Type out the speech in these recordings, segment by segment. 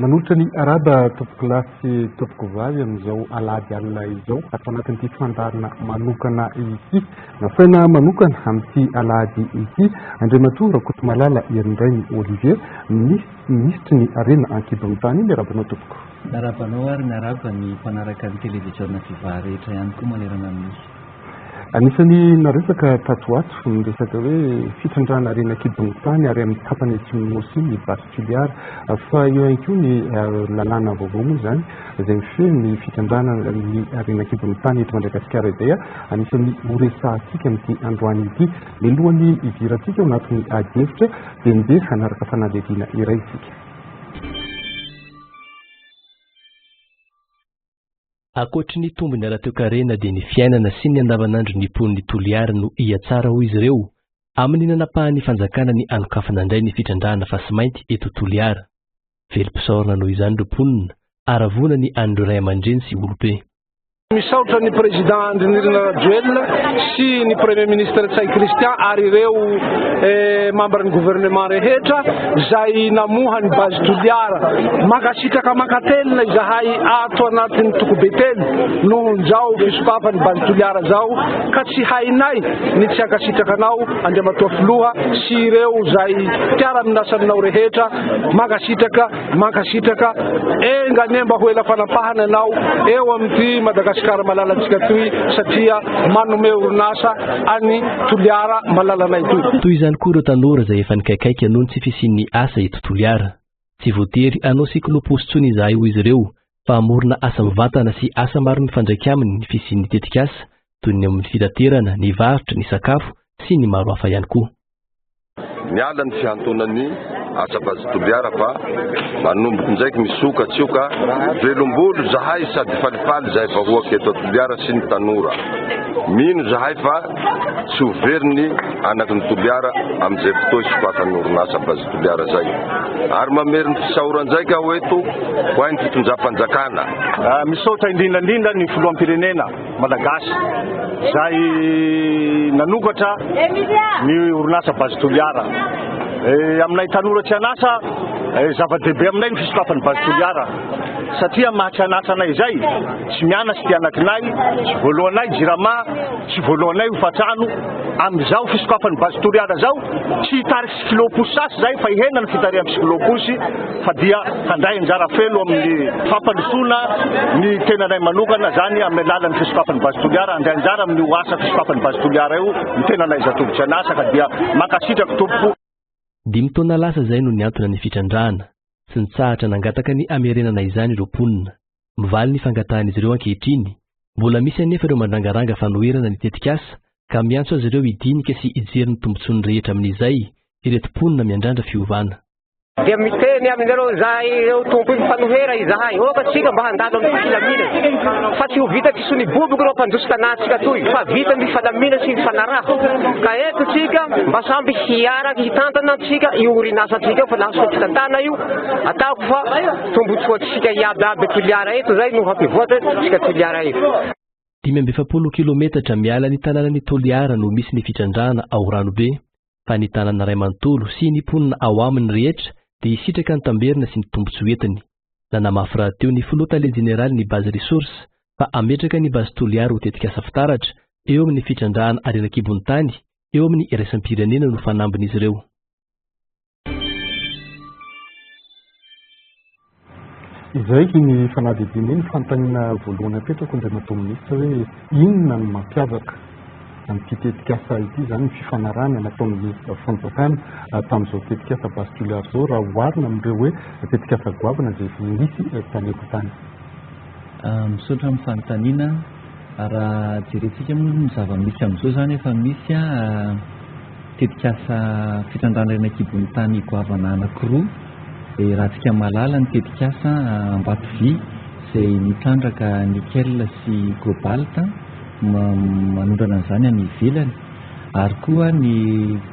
Manolotra ny arahaba tompokolahy sy tompokovavy amin'izao alahady alina izao ato anatin'ity fandaharana manokana ity. Nasaina manokana amin'ity alahady ity Andriamatoa Rakotomalala Herindrainy Olivier, minisitry ny harena an-kibon'ny tany. Miarahaba anao tompoko. Miarahaba anao ary miarahaba ny mpanaraka ny televiziona Viva rehetra ihany koa manerana ny Nosy. Anisan'ny naresaka tato ho ato ny resaka hoe fitrandrahana harena an-kibon'ny tany ary amin'ny tapany atsimon'ny Nosy iny ny Base Toliara. Fa eo ihany koa ny lalàna vaovao moa izany izay mifehy ny fitrandrahana ny harena an-kibon'ny tany eto Madagasikara izay anisan'ny horesahantsika amin'ity androany ity. Mialohan'ny hidirantsika ao anatin'ny adihevitra dia ndeha hanaraka fanadihadiana iray isika. Ankoatry ny tombony ara-toekarena dia ny fiainana sy ny andavanandron'ny mponin'i Toliara no hihatsara hoy izy ireo, amin'ny nanapahan'ny fanjakana ny hanokafana indray ny fitrandrahana fasimainty eto Toliara. Velom-pisaorana noho izany ireo mponina, haravoana ny an'ireo ray aman-dreny sy olobe. Misaotra ny Président Andry Nirina Rajoelina sy ny Premier Ministre Ntsay Christian ary ireo membre ny gouvernement rehetra izay namoha ny base Toliara. Mankasitraka mankatelina izahay ato anatin'ny toko Betelo nohon'izao fisokafan'ny base Toliara izao ka tsy hainay ny tsy hankasitraka anao Andriamatoa Filoha sy ireo izay mpiara-minasa aminao rehetra. Mankasitraka. Mankasitraka, enga anie mba ho ela fanapahana ianao eo amin'ity Madagasikara malalantsika toy satria manome orinasa any Toliara malalanay toy. Toy izany koa ireo tanora izay efa nikaikaika noho ny tsy fisian'ny asa eto Toliara. Tsy voatery hanao cyclo-pousse intsony izahay hoy izy ireo fa hamorona asa mivantana sy asa maro mifandraika aminy ny fisian'ny tetikasa toy ny amin'ny fitaterana, ny varotra, ny sakafo sy ny maro hafa ihany koa. Miala ny fihantonan'ny asa Base Toliara fa manomboka indraiky misokatsioka. Velombolo zahay sady falifaly zahay vahoaka eto Toliara sy ny tanora. Mino zahay fa tsy ho very ny anaky ny Toliara amin'izay fotoa hisokafan'ny orinasa Base Toliara zay. Ary mamery ny fisaoran-draika aho eto ho an'ny fitondram-panjakana. Misaotra indrindra indrindra ny filoham-pirenena. Malagasy izay nanokatra ny orinasa Base Toliara. Aminay tanora tsy an'asa, zava-dehibe aminay ny fisokafan'ny Base Toliara satria maha tsy an'asa anay izay, tsy mianatra ity anakinay, tsy voalohanay Jirama, tsy voalohanay hofantrano. Amin'izao fisokafan'ny Base Toliara izao, tsy hitarika cyclo-pousse sasy izahay fa hihena ny fitarihan'ny cyclo-pousse. fa dia handray anjara feno amin'ny fampandrosoana ny tenanay manokana izany amin'ny alalan'ny fisokafan'ny Base Toliara, handray anjara amin'io asa fisokafan'ny Base Toliara io ny tenanay zatovo tsy an'asa ka dia mankasitraka tompoko. Dimy taona lasa izay no niantona ny fitrandrahana. Tsy nitsahatra nangataka ny hamerenana izany ireo mponina. Mivaly ny fangatahan'izy ireo ankehitriny. Mbola misy anefa ireo mandrangaranga fanoherana ny tetikasa ka miantso azy ireo hidinika sy hijery ny tombontsoan'ny rehetra amin'izay ireto mponina miandrandra fiovana. Dia miteny aminareo izahay ireo tompo mpanohera izahay, aoka tsika mba handalo amin'ny filaminana, fa tsy ho vita tsy soniboboka ireo mpandroso tanàntsika toy, fa vita ny fifanamina sy ny fanaraha. Ka eto tsika mba samby hiaraka hitantana antsika io orinasantsika io, fa lasa fitantana io, ataoko fa tombotsoantsika iaby aby Toliara eto izay no hampivoatra tsika Toliara eto. 45 kilometatra miala ny tanànan'i Toliara no misy ny fitrandrahana ao Ranobe. fa ny tanàna iray manontolo sy ny mponina ao aminy rehetra dia hisitraka ny tamberina sy ny tombontsoa entiny. Nanamafy rahateo ny filoha tale jeneralin'ny Base Resource fa hametraka ny Base Toliara ho tetikasa fitaratra eo amin'ny fitrandrahana harena an-kibon'ny tany eo amin'ny iraisam-pirenena no fanambin'izy ireo. Izay ny fanadihadiana iny. Fanontaniana voalohany apetrako Andriamatoa Minisitra hoe inona no mampiavaka an'ity tetikasa ity izany ny fifanarahana nataon'ny fanjakana tamin'izao tetikasa Base Toliara izao raha oharina amin'ireo hoe tetikasa goavana izay efa nisy tany aloha tany. Misaotra amin'ny fanontaniana. Raha jerentsika moa ny zava-misy amin'izao izany efa misy tetikasa fitrandrahana harena an-kibon'ny tany goavana anankiroa. Dia ratsika mahalala ny tetikasa Ambatovy izay mitrandraka nickel sy cobalt manondrana an'izany any ivelany ary koa ny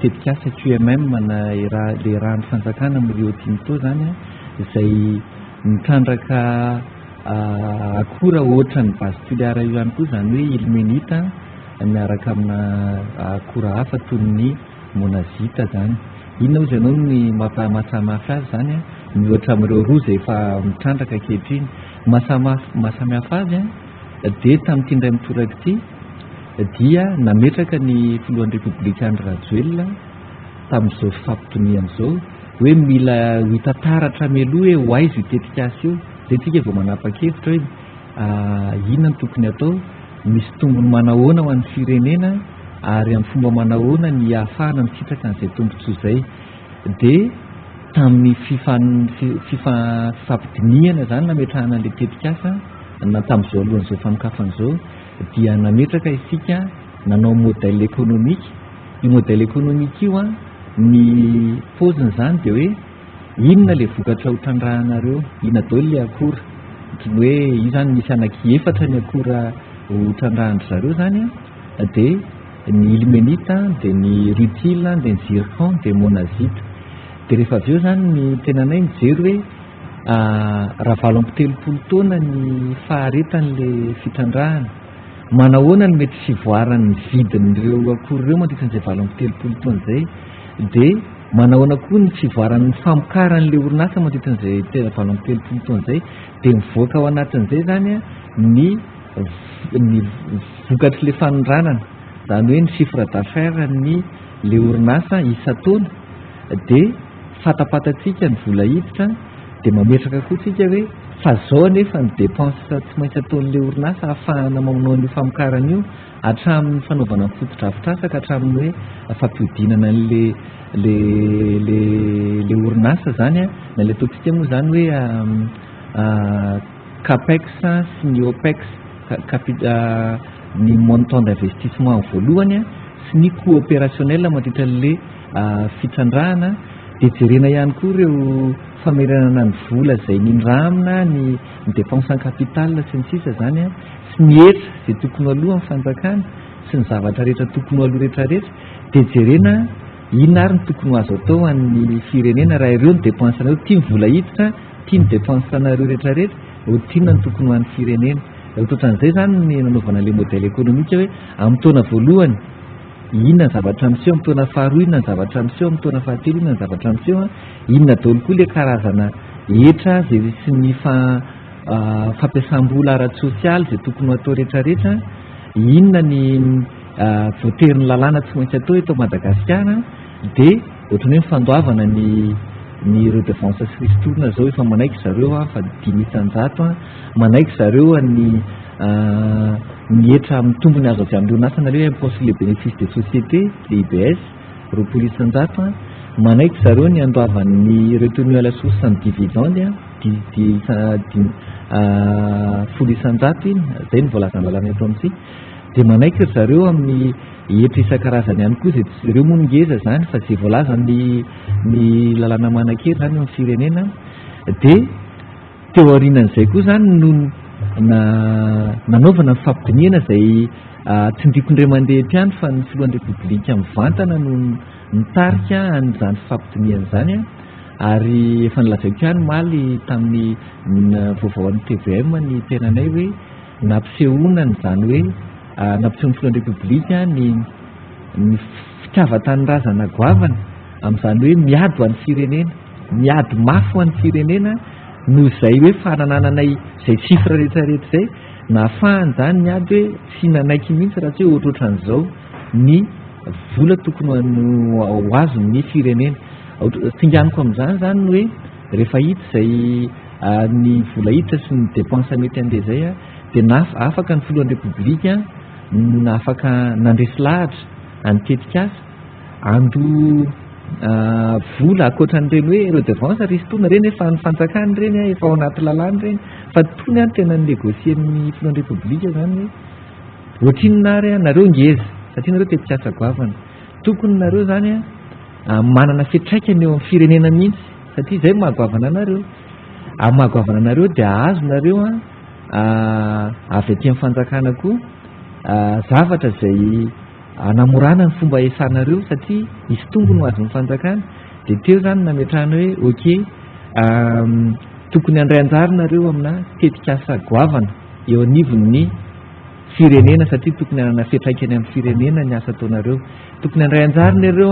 tetikasa QMM na ilay rahan'ny fanjakana amin'ny Rio Tinto izany izay mitrandraka akora ohatran'ny base Toliara io ihany koa izany hoe ilmenite miaraka amina akora hafa toy ny monazite izany. Inona hozy ianao ny mampahasamihafy azy izany? miohatra amin'ireo roa izay efa mitrandraka ankehitriny. Ny mahasamihafa azy dia tamin'ity indray mitoraka ity dia nametraka ny filohan'ny Repoblika Andry Rajoelina tamin'izao fifampidinihana izao hoe mila ho hita taratra mialoha hoe ho aiza io tetikasa io, izay tsika vao manapa-kevitra hoe inona no tokony hatao, misy tombony manahoana ho an'ny firenena ary amin'ny fomba manahoana ny ahafahana misitraka an'izay tombontsoa izay. Dia tamin'ny fifampidinihana izany nametrahana an'ilay tetikasa na tamin'izao alohan'izao fanokafana izao dia nametraka isika nanao modèle économique. Io modèle économique io an, ny paoziny izany dia hoe inona ilay vokatra ho trandrahanareo, inona daholo ilay akora. Ohatran'ny hoe io izany misy anaky efatra ny akora ho trandrahan-dry zareo izany an, dia ny ilmenite, dia ny rutile, dia ny zircon, dia monazite. Dia rehefa avy eo izany ny tenanay mijery hoe raha 38 taona ny faharetan'ilay fitrandrahana, manahoana ny mety fivoaran'ny vidin'ireo akora ireo mandritra an'izay 38 taona izay, dia manahoana koa ny fivoaran'ny famokaran'ilay orinasa mandritra an'izay 38 taona izay, dia mivoaka ao anatin'izay izany ny ny vokatr'ilay fanondranana, izany hoe ny chiffre d'affaires ny ilay orinasa isan-taona, dia fantapatatsika ny vola hiditra, dia mametraka koa tsika hoe fa zao anefa ny dépense tsy maintsy ataon'ilay orinasa ahafahana manao an'io famokarana io, hatramin'ny fanaovana ny fotodrafitrasa ka hatramin'ny hoe fampihodinana an'le le le le orinasa zany an, na ilay ataontsika moa zany hoe capex sy ny opex, ny montant d'investissement voalohany sy ny coût opérationnel mandritra an'ilay fitrandrahana, dia jerena ihany koa ireo famerenana ny vola izay nindramina, ny dépense en capital sy ny sisa izany an, sy ny hetra izay tokony ho aloa amin'ny fanjakana sy ny zavatra rehetra tokony ho aloa rehetrarehetra, dia jerena inona ary no tokony ho azo atao ho an'ny firenena raha ireo ny dépense-nareo, ity ny vola hiditra, ity ny dépense-nareo rehetrarehetra, ohatrinona no tokony ho an'ny firenena. Ohatrohatran'izay izany ny nanaovana ilay modèle économique hoe amin'ny taona voalohany inona ny zavatra miseho, amin'ny taona faharoa inona ny zavatra miseho, amin'ny taona fahatelo inona ny zavatra miseho, inona daholo koa ilay karazana hetra izay sy ny fampiasam-bola ara-tsosialy izay tokony ho atao rehetrarehetra, inona ny voaterin'ny lalàna tsy maintsy atao eto Madagasikara, dia ohatran'ny hoe ny fandoavana ny ny redevance sy ristourne izao efa manaiky zareo fa 5%, manaiky zareo ny ny hetra amin'ny tombony azo avy amin'ny orinasa na hoe impôt sur les bénéfices des sociétés, le IBS, 20%, manaiky zareo ny andoavan'ny retenue à la source ny dividende, 10% iny, izay no voalazan'ny lalàna eto amintsika, dia manaiky ry zareo amin'ny hetra isan-karazany ihany koa, izay ireo moa no ngeza izany fa izay voalazan'ny ny lalàna manan-kery izany eo amin'ny firenena, dia teo aorianan'izay koa izany no nanaovana ny fampidinihana izay tsindriako indray mandeha eto ihany fa ny filohan'ny Repoblika mivantana no nitarika an'izany fampidinihana izany, ary efa nolazaiko ihany omaly tamin'ny vaovao an'ny TVM ny tenanay hoe nampisehoana an'izany hoe nampisehoan'ny filohan'ny Repoblika ny ny fitiavan-tanindrazana goavana amin'izany hoe miady ho an'ny firenena, miady mafy ho an'ny firenena noho izay hoe fananananay izay chiffre rehetra rehetra izay, nahafahany izany niady hoe tsy nanaiky mihitsy raha tsy hoe ohatrohatran'izao ny vola tokony ho azon'ny firenena. Singaniko amin'izany izany ny hoe rehefa hita izay ny vola hiditra sy ny dépense mety handeha izay dia na afaka ny filohan'ny Repoblika no afaka nandresy lahatra an'ny tetikasa andoa vola ankoatran'ireny hoe redevance ristourne ireny efa ny fanjakana ireny efa ao anaty lalàna ireny fa tony any tena négocier-n'ny filohan'ny Repoblika izany hoe ohatrinona ary nareo ngeza satria nareo tetikasa goavana, tokony nareo izany manana fiantraikany eo amin'ny firenena mihitsy satria izay no maha-goavana anareo, amin'ny maha-goavana anareo dia ahazo nareo avy aty amin'ny fanjakana koa zavatra izay hanamorana ny fomba iasanareo satria hisy tombony ho azon'ny fanjakana, dia teo izany nametrahana hoe ok tokony handray anjara nareo amina tetikasa goavana eo anivon'ny firenena satria tokony hanana fiantraikany amin'ny firenena ny asa ataonareo, tokony handray anjara nareo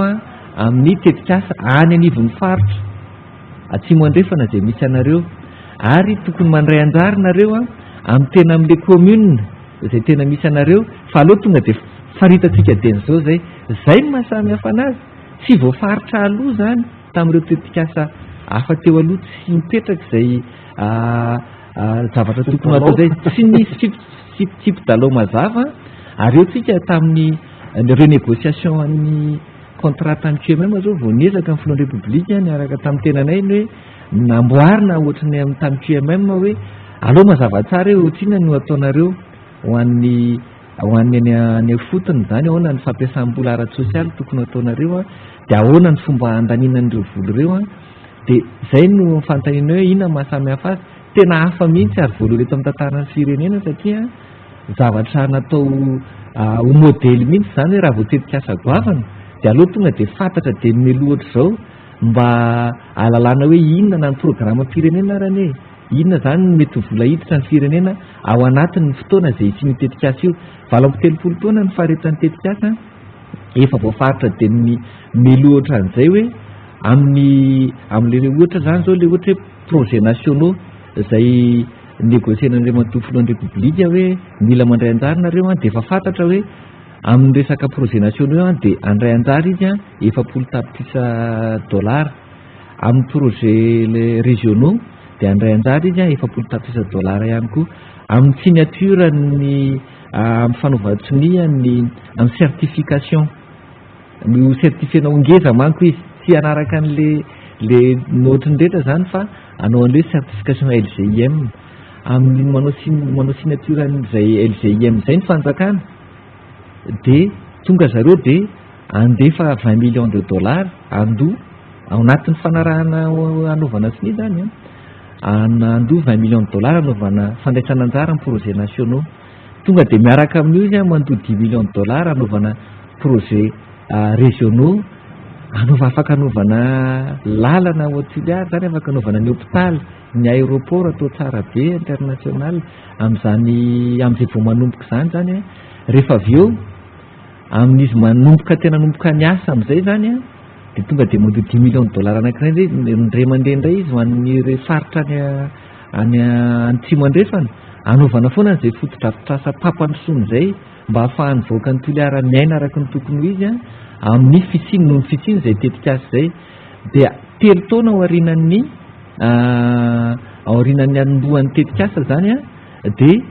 amin'ny tetikasa any anivon'ny faritra. Atsimo Andrefana izay misy anareo ary tokony mandray anjara nareo amin'ny tena amin'ilay commune izay tena misy anareo fa aleo tonga dia faritantsika dieny izao izay. Izay no maha samy hafa anazy. Tsy voafaritra aloha izany tamin'ireo tetikasa hafa teo aloha, tsy nipetraka izay zavatra tokony hatao izay. Tsy nisy fitsipi-dalao mazava ary eo tsika tamin'ny renégociation an'ny contrat tamin'ny QMM zao vao niezaka ny filohan'ny Repoblika niaraka tamin'ny tenanay ny hoe namboarina ohatry ny amin'ny tamin'ny QMM hoe aleo mazava tsara hoe ohatrinona no ataonareo ho an'ny ho an'ny any any ifotony izany, ahoana ny fampiasam-bola ara-tsosialy tokony ataonareo, dia ahoana ny fomba handaniana an'ireo vola ireo. Dia izay no fanontaniana hoe inona no maha samy hafa azy. Tena hafa mihitsy ary voalohany eto amin'ny tantaran'ny firenena satria zavatra natao ho modely mihitsy izany hoe raha vao tetikasa goavana dia aleo tonga dia fantatra dia mialoha ohatr'izao mba ahalalana hoe inona na ny programam-pirenena ary anie inona izany no mety ho vola hiditra ny firenena ao anatin'ny fotoana izay hisian'io tetikasa io. 38 taona ny faharetan'ny tetikasa, efa voafaritra dia ny mialoha ohatran'izay hoe amin'ny amin'ilay ohatra izany izao ilay ohatra hoe projets nationaux izay négocier-n'Andriamatoa Filohan'ny Repoblika hoe mila mandray anjara nareo dia efa fantatra hoe amin'ny resaka projets nationaux dia handray anjara izy 40 tapitrisa dollars, amin'ny projets régionaux dia handray anjara izy 40 tapitrisa dollars ihany koa, amin'ny signature ny amin'ny fanaovan-tsonia ny amin'ny certification, ny ho certifier-nao ho ngeza manko izy, tsy hanaraka an'le le note-ny rehetra izany fa hanao an'le hoe certification LGIM, amin'ny manao manao signature an'izay LGIM izay ny fanjakana dia tonga zareo dia andefa 20 millions de dollars andoa ao anatin'ny fanarahana hanaovana sonia izany an, andoa 20 millions de dollars hanaovana fandraisana anjara amin'ny projets nationaux. Tonga dia miaraka amin'io izy mandoa 10 millions de dollars hanaovana projets régionaux, hanaova afaka hanaovana lalana ao Toliara izany, afaka hanaovana ny hopitaly, ny aéroport atao tsara be international amin'izany, amin'izay vao manomboka izany izany. Rehefa avy eo amin'izy manomboka tena manomboka ny asa amin'izay izany an, dia tonga dia mandoa 10 millions de dollars anankiray indray izy, indray mandeha indray izy ho an'ny faritra any any Atsimo Andrefana, hanaovana foana an'izay fotodrafitrasa mpampandrosoana izay mba hahafahan'ny vahoakan'i Toliara miaina araka ny tokony ho izy an, amin'ny fisiany, noho ny fisiany izay tetikasa izay. Dia 3 taona aorianan'ny aorianan'ny hanombohan'ny tetikasa izany an, dia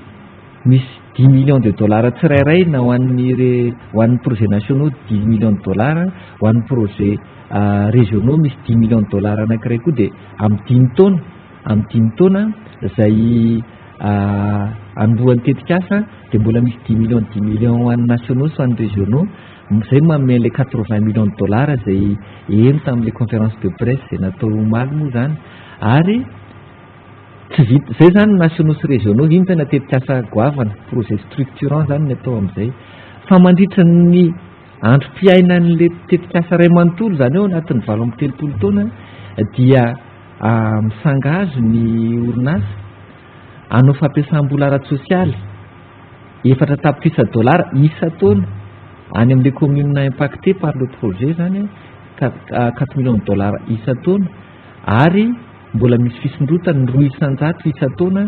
misy 10 millions de dollars tsirairay na ho an'ny re, ho an'ny projets nationaux 10 millions de dollars, ho an'ny projets régionaux misy 10 millions de dollars anankiray koa, dia amin'ny 5 taona, amin'ny 5 taona izay hanombohan'ny tetikasa dia mbola misy 10 millions, 10 millions ho an'ny nationaux sy ho an'ny régionaux, izay no manome an'ilay 80 millions de dollars izay heno tamin'ilay conférence de presse izay natao omaly moa izany. Ary tsy vita izay izany ny nationaux sy régionaux, iny tena tetikasa goavana, projet structurant izany ny atao amin'izay. Fa mandritra ny androm-piainan'ilay tetikasa iray manontolo, izany hoe ao anatin'ny 38 taona, dia misangazo ny orinasa hanao fampiasam-bola ara-tsosialy 4 tapitrisa dolara isan-taona any amin'ilay commune impactée par le projet izany, 4 millions de dollars isan-taona, ary mbola misy fisondrotany 2 isan-jato isan-taona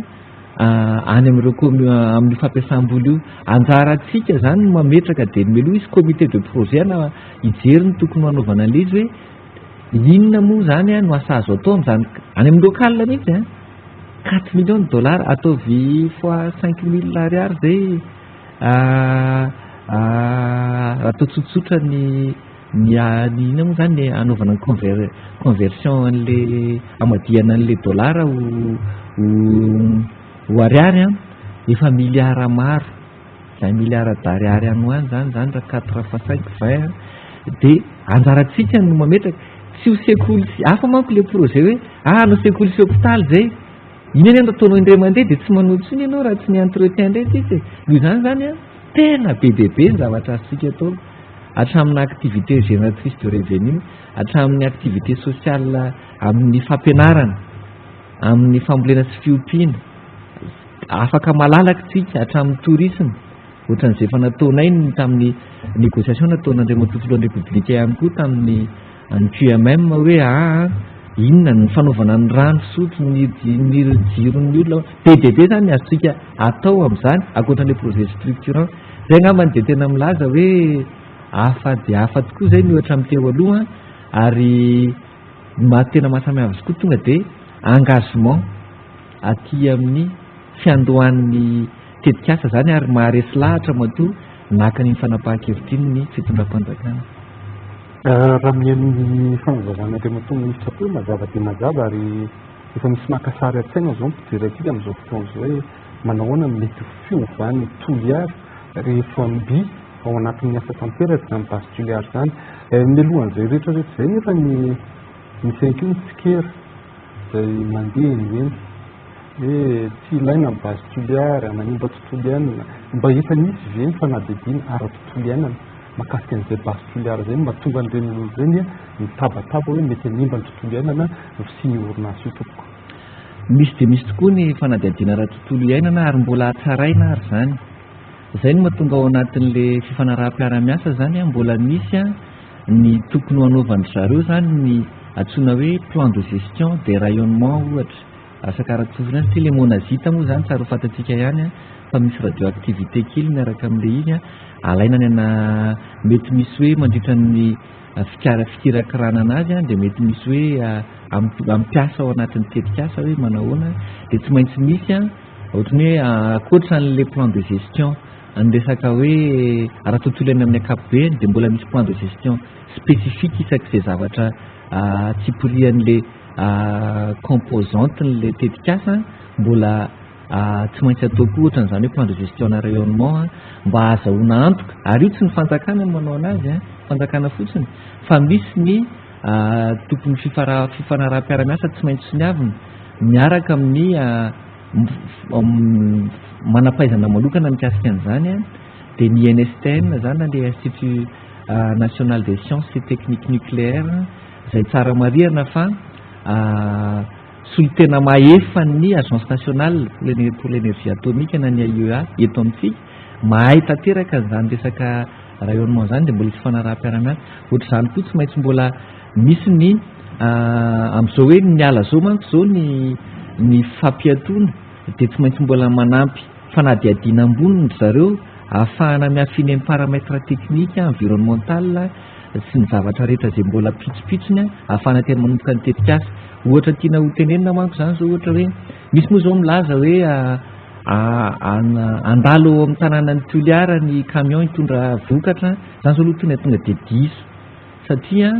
any amin'ireo commune amin'io fampiasam-bola io. Anjarantsika izany no mametraka dia mialoha izy comité de projet na hijery ny tokony ho hanaovana an'ilay izy hoe inona moa izany no asa azo atao amin'izany any amin'ny local mihitsy an, 4 millions de dollars ataovy fois 5000 ariary izay, atao tsotsotra ny ny ny inona moa izany ny hanaovana ny conversion an'le hamadihana an'le dollar ho ho ho ariary an, efa milliard maro, 20 milliards d'ariary any ho any izany, izany raha 4 fois 5 20 an, dia anjarantsika no mametraka, tsy ho sekoly sy hafa manko le projet hoe ah hanao sekoly sy hopitaly izay, iny anie no ataonao indray mandeha dia tsy manao intsony ianao raha tsy ny entretien indray tsisy e, noho izany izany an, tena be dia be ny zavatra azontsika atao hatramin'ny activité génératrice de revenu, hatramin'ny activité sociale amin'ny fampianarana, amin'ny fambolena sy fiompiana, afaka malalaka tsika hatramin'ny tourisme, ohatran'izay efa nataonay ny tamin'ny négociation nataon'Andriamatoa Filohan'ny Repoblika ihany koa tamin'ny ny QMM hoe aa Inona ny fanaovana ny rano fisotro, ny ny jiron'ny olona. Be dia be izany ny azontsika atao amin'izany ankoatran'ilay projet structurant. Izay angambany dia tena milaza hoe hafa dia hafa tokoa izay miohatra amin'ny teo aloha ary ny maha tena mahasamihafa azy koa tonga dia engagement aty amin'ny fiandohan'ny tetikasa izany ary maharesy lahatra matoa naka an'iny fanapahan-kevitra iny ny fitondram-panjakana. Raha mihaino ny fanazavan'Andriamatoa Minisitra teo, mazava dia mazava ary efa misy maka sary an-tsaina izao ny mpijery antsika amin'izao fotoana izao hoe manao ahoana ny mety ho fiovan'ny Toliara rehefa mby ao anatin'ny asa tanteraka izany Base Toliara izany. Mialohan'izay rehetra rehetra izay nefa ny misy ihany koa ny tsikera izay mandeha eny ho eny hoe tsy ilaina ny Base Toliara, manimba tontolo iainana. Mba efa nisy ve ny fanadihadiana ara-tontolo iainana mahakasika an'izay Base Toliara izay no mahatonga an'ireny olona ireny mitabataba hoe mety hanimba ny tontolo iainana ny fisian'io orinasa io tompoko? Misy dia misy tokoa ny fanadihadiana ara-tontolo iainana ary mbola hatsaraina ary izany. Izay no mahatonga ao anatin'ilay fifanaraham-piarahamiasa izany mbola misy ny tokony ho hanaovan-dry zareo izany ny antsoina hoe plan de gestion des rayonnements ohatra. Resaka ara-tsofina ihany satria ilay monazite moa izany tsara ho fantatsika ihany fa misy radioactivité kely miaraka amin'ilay izy. Alaina any ana mety misy hoe mandritra ny fikara fikirakirana anazy dia mety misy hoe ampiasa ao anatin'ny tetikasa hoe manahoana dia tsy maintsy misy ohatran'ny hoe ankoatra an'ilay plan de gestion ny resaka hoe ara-tontolo iainana amin'ny ankapobeny dia mbola misy plan de gestion spécifique isak'izay zavatra tsipirian'ilay composante n'ilay tetikasa mbola tsy maintsy atao koa ohatran'izany hoe plan de gestion na rayonnement mba ahazahoana antoka ary io tsy ny fanjakana no manao anazy fanjakana fotsiny fa misy ny tokony fifanaraham-piarahamiasa tsy maintsy soniavina miaraka amin'ny manam-pahaizana manokana mikasika an'izany dia ny INSTN izany na le Institut National des Sciences et Techniques Nucléaires izay tsara marihana fa solontena mahefa ny Agence Nationale pour l'énergie atomique na ny AIEA eto amintsika mahay tanteraka an'izany resaka rayonnement izany dia mbola hisy fanaraham-piarahamiasa ohatr'izany koa tsy maintsy mbola misy ny amin'izao hoe miala zao manko izao ny ny fampiatoana dia tsy maintsy mbola manampy fanadihadiana amboniny ry zareo ahafahana mi-affiner ny paramètre technique environnemental sy ny zavatra rehetra izay mbola pitsopitsony ahafahana tena manomboka ny tetikasa. Ohatra tiana ho tenenina manko izany izao ohatra hoe misy moa izao milaza hoe handalo ao amin'ny tanànan'i Toliara ny camion hitondra vokatra, izany izao aloha tonga tonga dia diso satria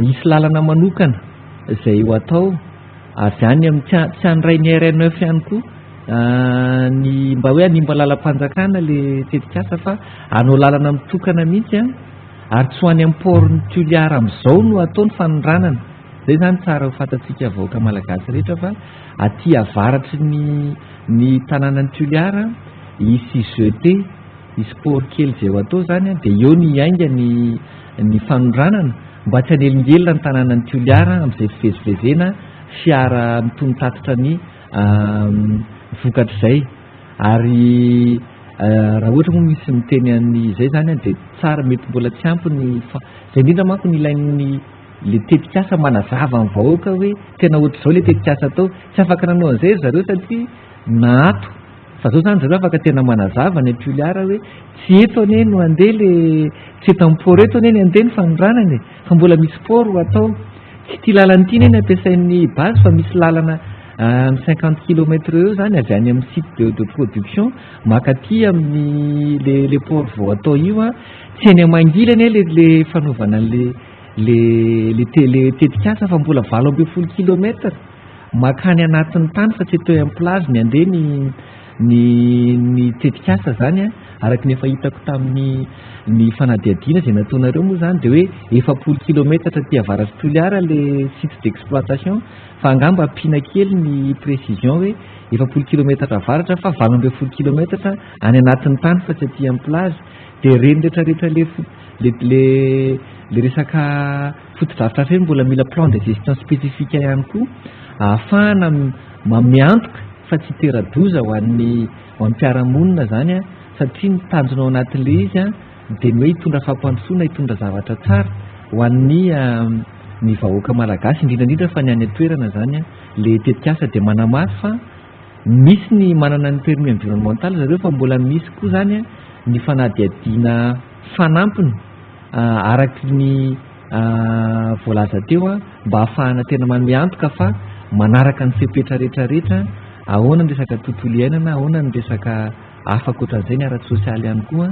hisy lalana manokana izay ho atao avy any amin'ny tsy handray ny RN9 ihany koa ny mba hoe hanimba lalam-panjakana le tetikasa fa hanao lalana mitokana mihitsy ary tsy ho any amin'ny port-n'i Toliara amin'izao no atao ny fanondranana. Izay izany tsara ho fantatsika vahoaka malagasy rehetra fa aty avaratry ny ny tanànan'i Toliara hisy jetée, hisy port kely izay ho atao izany dia eo ny hiainga ny ny fanondranana mba tsy hanelingelina ny tanànan'i Toliara amin'izay fivezivezena fiara mitono tatitra ny vokatr'izay. Ary raha ohatra moa misy miteny an'izay izany dia tsara, mety mbola tsy ampy ny fa-, izay indrindra manko no ilain'ny le tetikasa manazava ny vahoaka hoe tena ohatr'izao le tetikasa atao. Tsy afaka nanao an'izay ry zareo satria naato. Fa zao zany zareo afaka tena manazava ny Toliara hoe tsy eto anie no andeha le, tsy eto amin'ny port eto anie ny andeha ny fanondranana e, fa mbola misy port ho atao. Tsy ity lalana ity anie no ampiasain'ny base fa misy lalana amin'ny 50 kilomètre eo zany avy any amin'ny site de production mankaty amin'ny le, le port vao atao io an. Tsy eny Mangily anie le, le fanaovana an'le, le, le, le tetikasa fa mbola 18 kilomètre makany anatin'ny tany fa tsy eto amin'ny plage ny andeha ny, ny, ny tetikasa zany an. Araka ny efa hitako tamin'ny ny fanadihadiana izay nataonareo moa zany dia hoe 40 kilomètre aty avaratr'i Toliara le site d'exploitation fa angamba ampiana kely ny précision hoe 40 kilomètre avaratra fa 18 kilomètre any anatin'ny tany fa tsy aty amin'ny plage. Dia ireny rehetrarehetra le le, le, le resaka fotodrafitrasa ireny mbola mila plan de gestion spécifique ihany koa ahafahana manome antoka fa tsy hitera-doza ho an'ny ho an'ny mpiara-monina zany an, satria ny tanjona ao anatin'ilay izy an dia ny hoe hitondra fampandrosoana, hitondra zavatra tsara ho an'ny ny vahoaka malagasy, indrindra indrindra fa ny any an-toerana izany ilay tetikasa dia manamafy fa misy ny manana ny permis environnemental zareo fa mbola misy koa izany ny fanadihadiana fanampiny araky ny voalaza teo mba hahafahana tena manome antoka fa manaraka ny fepetra rehetra rehetra, ahoana ny resaka tontolo iainana, ahoana ny resaka hafa ankoatran'izay, ny ara-tsosialy ihany koa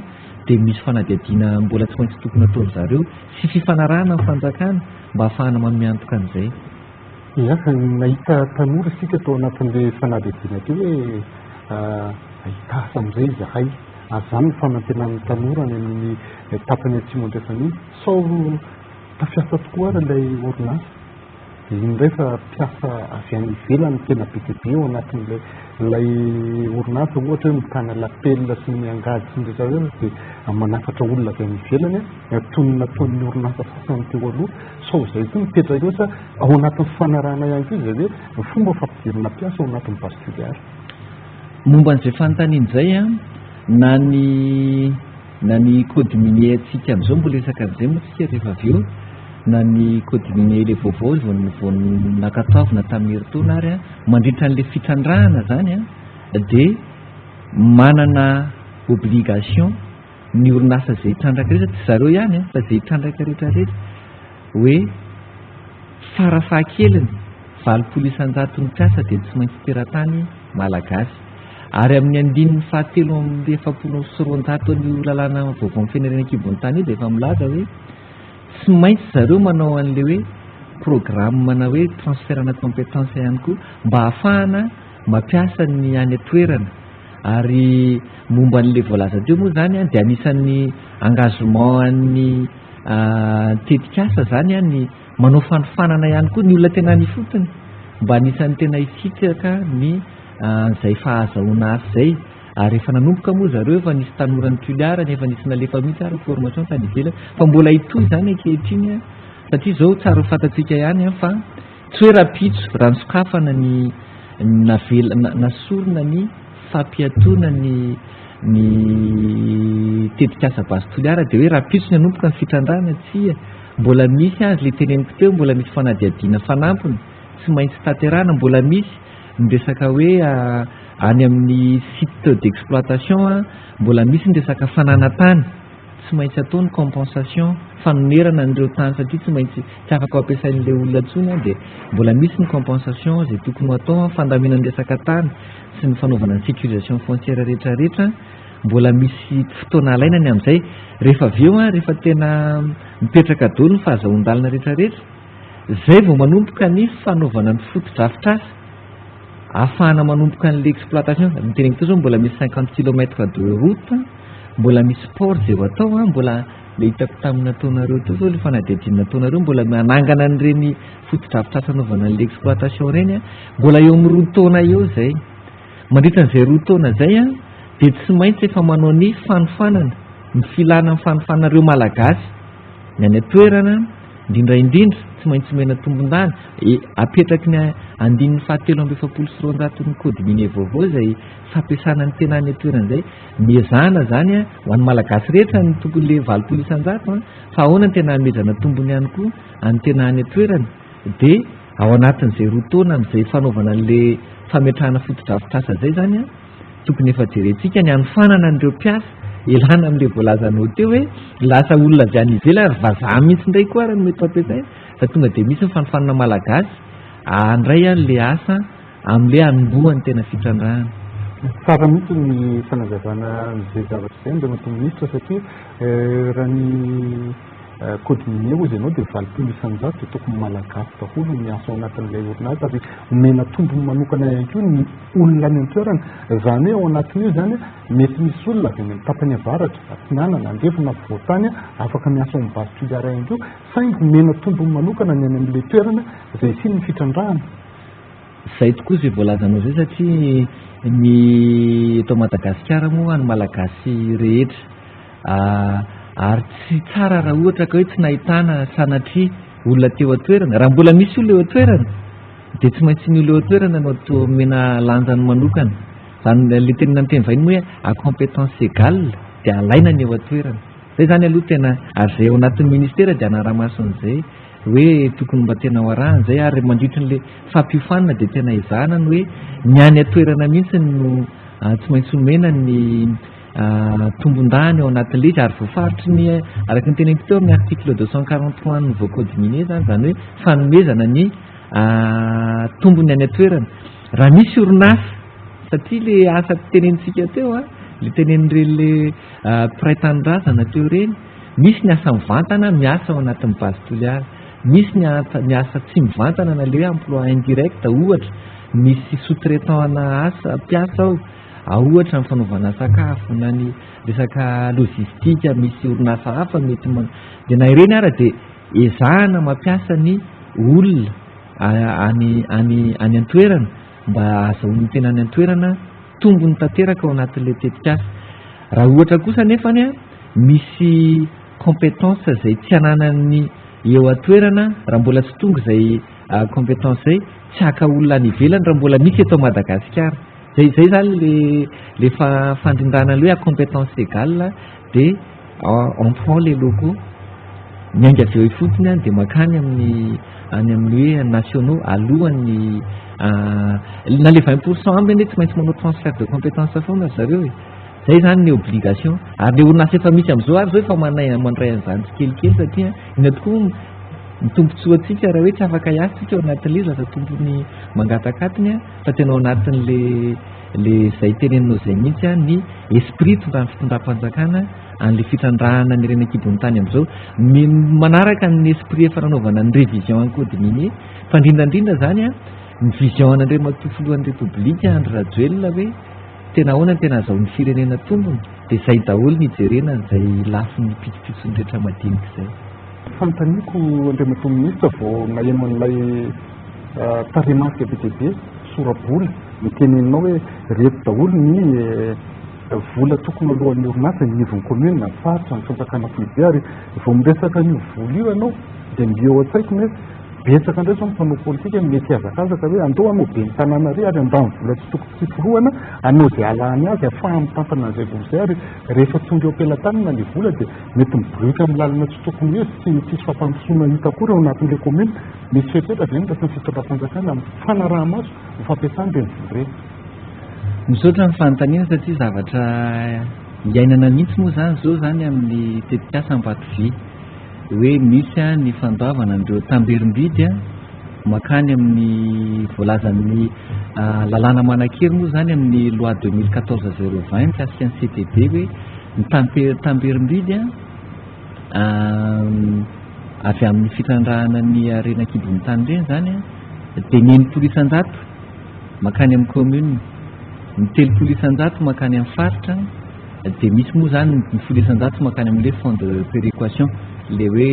dia misy fanadihadiana mbola tsy maintsy tokony ataon-dry zareo sy fifanarahana amin'ny fanjakana mba hahafahana manome antoka an'izay. Ia, nahita tanora isika tao anatin'ilay fanadihadiana teo hoe hahita asa amin'izay izahay. Ary izany no fanantenan'ny tanora any amin'ny tapany atsimo andrefana iny. Sao tafiasa tokoa ary ilay orinasa. Dia iny indray fa mpiasa avy any ivelany no tena be dia be ao anatin'ilay ilay orinasa, ohatra hoe mitana lapelina sy ny angady sy ny rehetra rehetra dia manafatra olona avy any ivelany toy ny nataon'ny orinasa sasany teo aloha. Sao izay koa mipetraka eo sa ao anatin'ny fanarahana ihany koa izay hoe ny fomba fampidirana mpiasa ao anatin'ny Base Toliara. Momba an'izay fanontaniana izay an, na ny na ny code minier antsika amin'izao mbola hiresaka an'izay moa tsika rehefa avy eo, na ny code minier ilay vaovao vao vao nankatoavina tamin'ny herintaona ary an, mandritra an'ilay fitrandrahana izany an, dia manana obligation ny orinasa izay hitrandraka rehetra, tsy zareo ihany an, fa izay hitrandraka rehetra rehetra hoe farafahakeliny 80 isan-jaton'ny mpiasa dia tsy maintsy teratany malagasy. Ary amin'ny andininy fahatelo amby 240 an'io lalàna vaovao mifehy ny harena an-kibon'ny tany io dia efa milaza hoe tsy maintsy zareo manao an'ilay hoe programme na hoe transfert-na compétence ihany koa mba hahafahana mampiasa ny any an-toerana. Ary momba an'ilay voalaza teo moa izany dia anisan'ny engagement an'ny tetikasa izany ny manao fanofanana ihany koa ny olona tena any ifotony mba anisan'ny tena hisitraka ny an'izay fahazahoana asa izay. Ary efa nanomboka moa zareo, efa nisy tanoran'ny Toliara, efa nisy nalefa mihitsy ary formation tany ivelany, fa mbola hitohy izany ankehitriny, satria izao tsara ho fantatsika ihany fa tsy hoe rahampitso raha nisokafana ny navela nasorina ny fampiatoana ny ny tetikasa Base Toliara dia hoe rahampitso ny hanomboka ny fitrandrahana, tsia, mbola misy azy ilay teneniko teo, mbola misy fanadihadiana fanampiny tsy maintsy tanterahana, mbola misy ny resaka hoe any amin'ny site d'exploitation, mbola misy ny resaka fananan-tany, tsy maintsy atao ny compensation, fanonerana an'ireo tany satria tsy maintsy tsy afaka ho ampiasain'ilay olona intsony, dia mbola misy ny compensation izay tokony ho atao, fandaminana ny resaka tany sy ny fanaovana ny sécurisation foncière rehetra rehetra, mbola misy fotoana alaina ny amin'izay. Rehefa avy eo, rehefa tena mipetraka daholo ny fahazahoan-dalana rehetra rehetra, izay vao manomboka ny fanaovana ny fotodrafitrasa ahafahana manomboka an'ilay exploitation. Ny teneniko teo izao mbola misy 50 kilomètres de route, mbola misy port izay ho atao, mbola ilay hitako tamin'ny nataonareo teo izao, ilay fanadihadiana nataonareo, mbola manangana an'ireny fotodrafitrasa anaovana an'ilay exploitation ireny, mbola eo amin'ny 2 taona eo izay. Mandritra an'izay 2 taona izay dia tsy maintsy efa manao ny fanofanana, ny filana ny fanofanana ireo Malagasy ny any an-toerana, indrindra indrindra tsy maintsy omena tombon-dany. Apetraky ny andininy fahatelo amby efapolo sy roanjaton'ny code minier vaovao izay fampiasana ny tena any an-toerana izay. Miezahana izany ho an'ny Malagasy rehetra ny tokony le 80%, fa ahoana ny tena hanomezana tombony ihany koa an'ny tena any an-toerana. Dia ao anatin'izay 2 taona amin'izay fanaovana an'ilay fametrahana fotodrafitrasa izay izany, tokony efa jerentsika ny hanofanana an'ireo mpiasa, elana amin'ilay voalazanao teo hoe lasa olona avy any ivelany ary vazaha mihitsy indray koa ary no mety ho ampiasaina, fa tonga dia misy ny fanofanana malagasy handray an'ilay asa amin'ilay hanombohan'ny tena fitrandrahana. Tsara mihitsy ny fanazavana an'izay zavatra izay Andriamatoa Minisitra satria raha ny code minier hozy ianao dia 80% dia tokony malagasy daholo no miasa ao anatin'ilay orinasa ary omena tombony manokana ihany koa ny olona any an-toerana. Izany hoe ao anatin'io izany mety misy olona avy any amin'ny tapany avaratra, atsinanana, andrefana, afovoan-tany afaka miasa ao amin'ny Base Toliara ihany koa, saingy omena tombony manokana ny any amin'ilay toerana izay hisian'ny fitrandrahana. Izay tokoa izay voalazanao izay satria ny eto Madagasikara moa ny Malagasy rehetra ary tsy tsara raha ohatra ka hoe tsy nahitana sanatria olona teo an-toerana. Raha mbola misy olona eo an-toerana dia tsy maintsy ny olona eo an-toerana no atao omena lanjany manokana. Izany ilay tenenina amin'ny teny vahiny moa hoe à compétence égale dia alaina ny eo an-toerana. Izay izany aloha tena ary izay ao anatin'ny ministera dia hanara-maso an'izay. hoe tokony mba tena ho arahana izay ary mandritry ny fampiofanana dia tena ezahana ny hoe ny any an-toerana mihitsy no tsy maintsy omena ny tombondahiny ao anatin'ilay izy ary voafaritry ny araka ny teneniko teo amin'ny article 243 nouveau code minier izany, izany hoe fanomezana ny tombony any an-toerana. Raha misy orinasa, satria ilay asa tenenintsika teo, ilay tenenin'ireny ilay mpiray tanindrazana teo ireny, misy ny asa mivantana miasa ao anatin'ny base Toliara, misy ny ny asa tsy mivantana na ilay hoe emploi indirect ohatra, misy sous-traitant ana asa mpiasa ao, ohatra ny fanaovana sakafo na ny resaka logistique, misy orinasa hafa mety man-, dia na ireny ara dia ezahana mampiasa ny olona any any any an-toerana mba ahazahoan'ny tena any an-toerana tombony tanteraka ao anatin'ilay tetikasa. Raha ohatra kosa nefany misy compétence izay tsy ananan'ny eo an-toerana, raha mbola tsy tonga izay compétence izay, tsy haka olona any ivelany raha mbola misy eto Madagasikara. Zay zay zany le le fandrindrana le hoe à compétence égale dia on prend les locaux miainga avy eo ifotony dia mankany amin'ny any amin'ny hoe nationaux alohan'ny na le 20% ambiny anie tsy maintsy manao transfert de compétence foana ry zareo e. Zay zany ny obligation. Ary le orinasa efa misy amin'izao ary zao efa manay mandray an'izany tsikelikely satria inona tokoa ny tombontsoantsika raha hoe tsy afaka hiasa tsika ao anatin'ilay izy lasa tompony mangataka atiny fa tena ao anatin'le le zay teneninao zay mihitsy ny esprit tondran'ny fitondram-panjakana an'le fitrandrahana ny harena an-kibon'ny tany amin'izao. Manaraka ny esprit efa nanaovana ny révision en code minier fa indrindra indrindra zany ny vision an'Andriamatoa Filohan'ny Repoblika Andry Rajoelina hoe tena ahoana ny tena azahoan'ny firenena tombony dia zay daholo ny hijerena an'izay lafiny pitsopitsony rehetra madinika izay. Fanontaniako Andriamatoa Minisitra vao naheno an'ilay tarehimarika be dia be, sora-bola, niteneninao hoe ireto daholo ny vola tokony alohan'ny orinasa eny anivon'ny commune, ny faritra, ny fanjakana foibe ary vao miresaka an'io vola io ianao dia mby eo an-tsaiko ny hoe betsaka indray izao ny mpanao politika mety hihazakazaka hoe andao hanao ben'ny tanàna ary ary handany vola tsy tokony tsy forohana, hanao izay halany azy ahafahany mitantana an'izay vola izay ary rehefa tonga eo am-pelatanana ilay vola dia mety miboriaka amin'ny lalana tsy tokony ho izy, tsy tsisy fampandrosoana hita akory ao anatin'ilay commune. Misy fepetra ve ny rasan'ny fitondram-panjakana amin'ny fanaraha-maso ny fampiasana ireny vola ireny? Misaotra ny fanontaniana satria zavatra iainana mihitsy moa izany izao izany amin'ny tetikasa Ambatovy. Hoe misy ny fandoavana an'ireo tamberim-bidy mankany amin'ny voalazan'ny lalàna manan-kery moa izany amin'ny loi 2014-020 mikasika ny CTD hoe ny tamberim-bidy avy amin'ny fitrandrahana ny harena an-kibon'ny tany ireny izany dia ny 60% mankany amin'ny commune, ny 30% mankany amin'ny faritra, dia misy moa izany ny 10% mankany amin'ilay fonds de péréquation, ilay hoe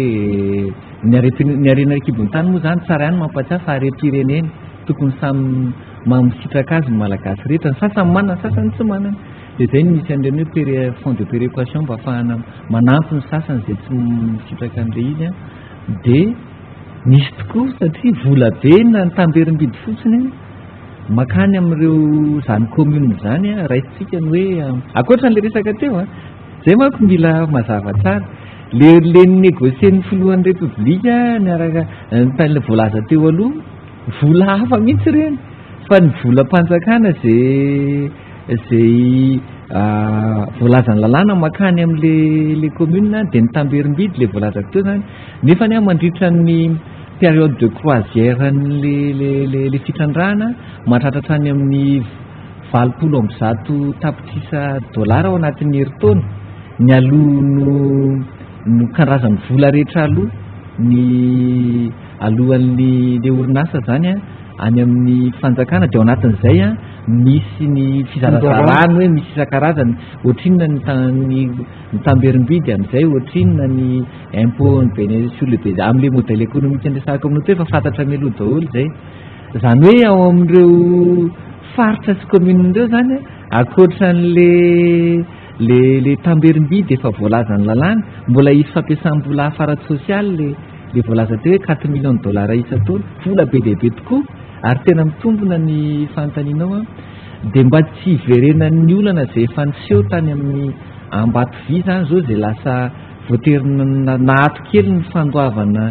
ny harem-pire-, ny harena an-kibon'ny tany moa izany tsara ihany mampatsiahy fa harem-pirenena, tokony samy misitraka azy ny Malagasy rehetra, ny sasany manana, ny sasany tsy manana, dia izay no misy an'ireny hoe péré-, fonds de péréquation mba ahafahana manampy ny sasany izay tsy misitraka an'ilay izy an, dia misy tokoa satria vola be na ny tamberim-bidy fotsiny mankany amin'ireo izany commune izany an, raisintsika ny hoe ankoatra an'ilay resaka teo an, izay manko mila mazava tsara, le le négocier-n'ny filohan'ny repoblika niaraka ny voalaza teo aloha, vola hafa mihitsy ireny fa ny volam-panjakana izay izay voalazan'ny lalàna mankany amin'le le commune dia ny tamberim-bidy le voalazako teo izany, nefa anie mandritra ny période de croisière an'le le le le fitrandrahana mahatratra hatrany amin'ny 180 tapitrisa dolara ao anatin'ny herintaona ny aloha no no karazan'ny vola rehetra aloha ny alohan'ny le orinasa izany an any amin'ny fanjakana dia ao anatin'izay an misy ny fizarazarana hoe misy isan-karazany ohatrinona ny ny ny tamberim-bidy amin'izay ohatrinona ny impôt ny béné sur le béné amin'ilay modèle économique niresahako aminao teo efa fantatra mialoha daholo izay izany hoe ao amin'ireo faritra sy commune ireo izany ankoatra an'le le le tamberim-bidy efa voalazan'ny lalàna mbola hisy fampiasam-bola hafa ara-tsosialy le le voalaza teo hoe 4 millions de dollars isan-taona vola be dia be tokoa ary tena mitombina ny fanontanianao an dia mba tsy hiverenan'ny olana izay efa niseho tany amin'ny Ambatovy izany izao izay lasa voatery naato kely ny fandoavana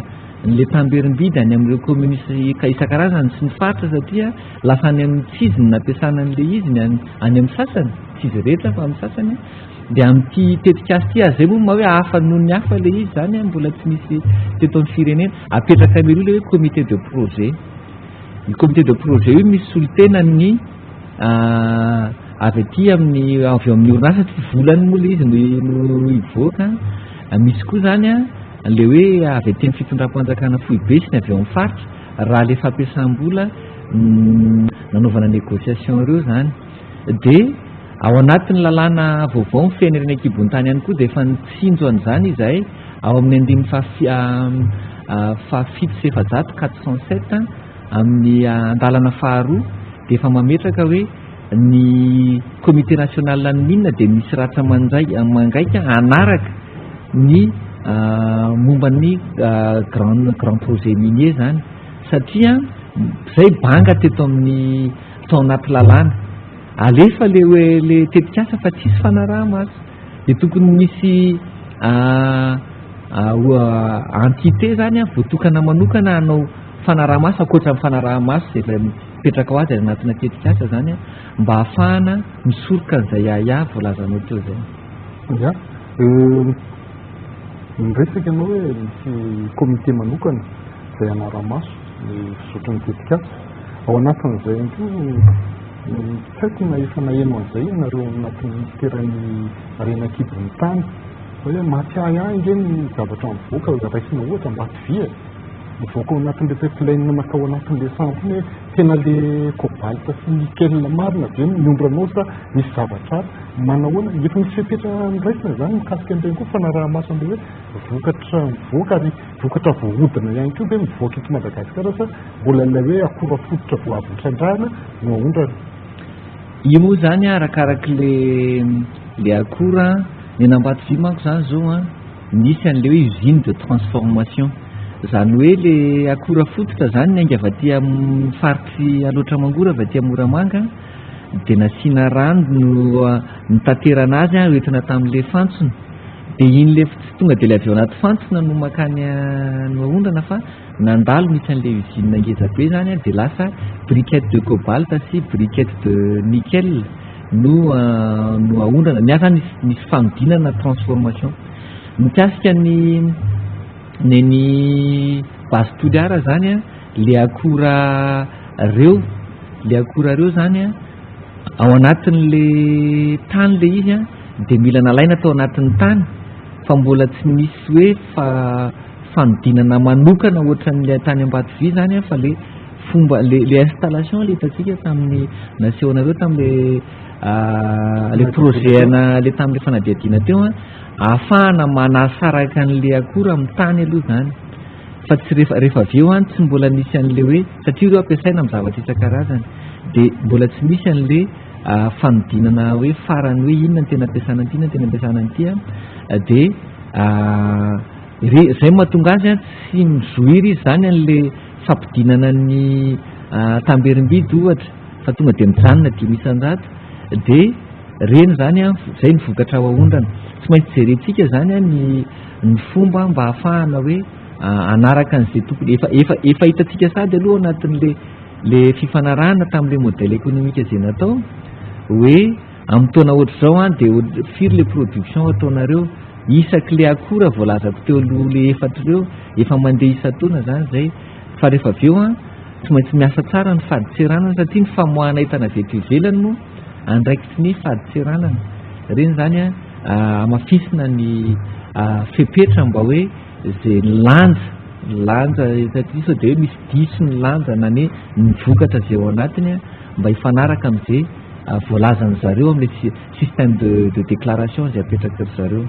le tamberim-bidy any amin'ireo communes isan-karazany sy ny faritra satria lasa any amin'ny tsy izy no nampiasana an'ilay izy ny any amin'ny sasany, tsy izy rehetra fa amin'ny sasany. Dia amin'ity tetikasa ity, ary izay moa maha hoe hafa noho ny hafa ilay izy izany, mbola tsy nisy teto amin'ny firenena. Apetraka mialoha ilay hoe comité de projet. Io comité de projet io misy solontenan'ny avy aty amin'ny avy eo amin'ny orinasa, tsy volany moa ilay izy no hivoaka. Misy koa izany ilay hoe avy aty amin'ny fitondram-panjakana foibe sy ny avy eo amin'ny faritra, raha ilay fampiasam-bola nanaovana négociation ireo izany. Dia ao anatin'ny lalàna vaovao mifehy ny harena an-kibon'ny tany ihany koa dia efa nitsinjo an'izany izahay ao amin'ny andininy faha-407, 407, amin'ny andalana faharoa dia efa mametraka hoe ny comité national ny mine dia misy ratsa-manjay mangaika hanaraka ny momba ny grand grand projet minier izany satria izay banga teto amin'ny tao anaty lalàna. Alefa le hoe le tetikasa fa tsisy fanaraha-maso. Dia tokony misy entité zany voatokana manokana hanao fanaraha-maso ankoatra ny fanaraha-maso izay efa mipetraka ho azy any anatina tetikasa zany mba hahafahana misoroka an'izay ahiahy voalazanao teo izay. Ya, niresaka ianao hoe misy comité manokana izay hanara-maso ny fizotry ny tetikasa. Ao anatin'izay ihany koa, tsy haiko na efa naheno an'izay ianareo ao anatin'ny minisiteran'ny harena an-kibon'ny tany, fa hoe mahatsiahy ahy ange ny zavatra mivoaka, raisina ohatra Ambatovy e, mivoaka ao anatin'ilay pipeline mankao anatin'ilay sampy iny hoe tena ilay cobalt sy nickel marina ve no miondrana ao sa misy zavatra hafa? Manahoana? Efa misy fepetra noraisina izany mikasika an'ireny koa fanaraha-maso an'ilay hoe vokatra mivoaka ary vokatra voahodina ihany koa ve mivoaka eto Madagasikara sa mbola ilay hoe akora fototra vao avy nitrandrahana no aondrana? Io moa izany arakarak'ilay le akora, ny an'Ambatovy manko izany izao an, nisy an'ilay hoe usine de transformation, izany hoe le akora fototra izany niainga avy aty amin'ny faritry Alaotra Mangoro avy aty Moramanga dia nasiana rano no nitaterana azy hoentina tamin'ilay fantsona, dia iny le tsy tonga dia ilay avy ao anaty fantsona no mankany no aondrana fa nandalo nisy an'ilay usine ngeza be izany dia lasa briquette de cobalt sy briquette de nickel no no aondrana. Ny ahy izany nisy nisy fanodinana transformation. Mikasika ny ny ny base Toliara izany an, le akora reo, le akora reo izany an, ao anatin'le tany le izy an, dia mila nalaina tao anatin'ny tany fa mbola tsy nisy hoe fa fanodinana manokana ohatran'ilay tany Ambatovy izany an, fa le fomba le le installation le hitantsika tamin'ny nasehonareo tamin'le le projet ana le tamin'le fanadihadiana teo an, ahafahana manasaraka an'le akora amin'ny tany aloha izany fa tsy rehefa rehefa avy eo an tsy mbola nisy an'le hoe satria ireo ampiasaina amin'ny zavatra isan-karazany dia mbola tsy misy an'le fanodinana hoe farany hoe inona no tena ampiasana an'ity inona no tena ampiasana an'ity an dia Re, zay no mahatonga azy an, tsy mizohiry izy zany an'le fampidinana ny tamberim-bidy ohatra fa tonga dia mijanona 5%, dia reny zany an, zay ny vokatra ao aondrana. Tsy maintsy jerentsika zany an ny ny fomba mba ahafahana hoe hanaraka an'izay tokony, efa efa efa hitantsika sady aloha ao anatin'le le fifanarahana tamin'le modèle économique izay natao hoe amin'ny taona ohatr'izao an dia firy le production ataonareo, Isaky le akora voalazako teo aloha le efatra ireo efa mandeha isan-taona zany zay fa rehefa avy eo an tsy maintsy miasa tsara ny fadintseranana satria ny famoahana entana avy eto ivelany moa andraikitry ny fadintseranana ireny zany an hamafisina ny fepetra mba hoe ze lanja lanja satria sao dia hoe misy diso ny lanja na ny ny vokatra zay ao anatiny an mba hifanaraka amin'izay voalazan'ny zareo amin'ilay système de déclaration izay apetraky ry zareo.